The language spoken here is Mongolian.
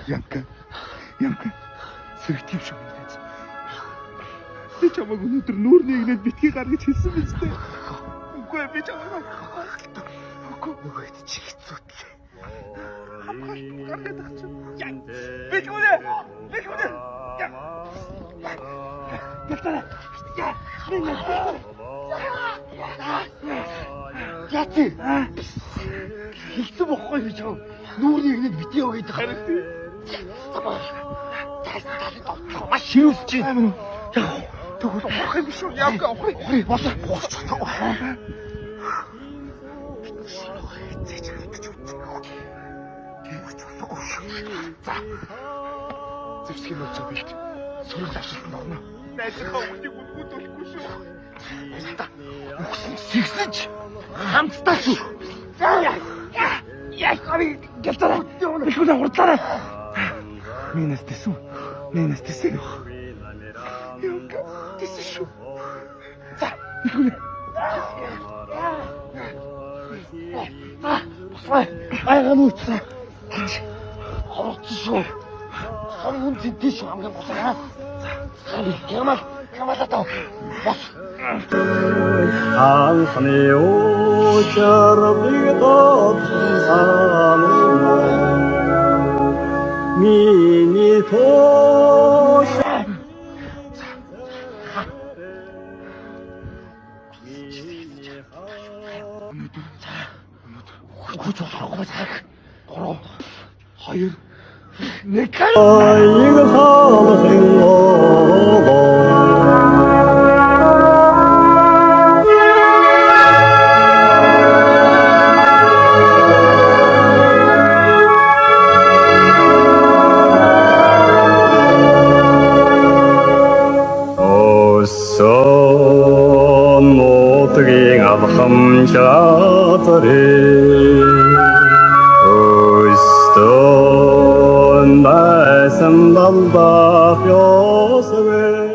Янка. Янка. Сэрэг тийм шүү мэдээж. Би чамайг өнөөдөр нүүр нэгнээд битгий гар гэж хэлсэн биз дээ. Үгүй ээ, би чамайг үгүй Нөгөөд чи хэцүүтлээ. гар гэдэг чинь. Бэлгүүнэ. Бэлгүүнэ. Гэлтэрэ. Яа. Яци. Хэлсэн бохгүй би чам. Нүүр нэгнээд битгий яваа гэдэг. Харин тий. Тас талын довтлох маш ширүүлж байна. Яг Тэгвэл ухах юм шүү. Янка ухах. Ухрыг болоо ухаж чадахгүй. Хизээж хатаж үзсэн. Тэгвч болохгүй шүү. За. Зэвсгийн нөөцөө бэлт. Сөрөг завшилтанд орно. Найзынхаа хүүхдийг үдгүүдүүлэхгүй шүү. Баярлалаа. Үхсэн сэгсэн ч хамтдаа шүү. За яа. Яа, ави гэлтараа. Бэлгүүнэ хурдлаарай. Минээс тэсэн. Минээс тэсэн. Янка тэсэн шүү. За, бэлгүүнэ. За, босгой. Айгаа нүүцсэн. Хороцсон шүү. Сон хүн зэнтэй шүү хамгийн гол нь. За, ямал, ямалаа тав. Бос. Анхны учралыг додсон санаа миний тоош. Үхэж болохгүй цаг. 3 2 1 Аяг хаалгын олоо. Өсөн нутгийн алхам чадрын өстөн байсан далдах ёсгүй.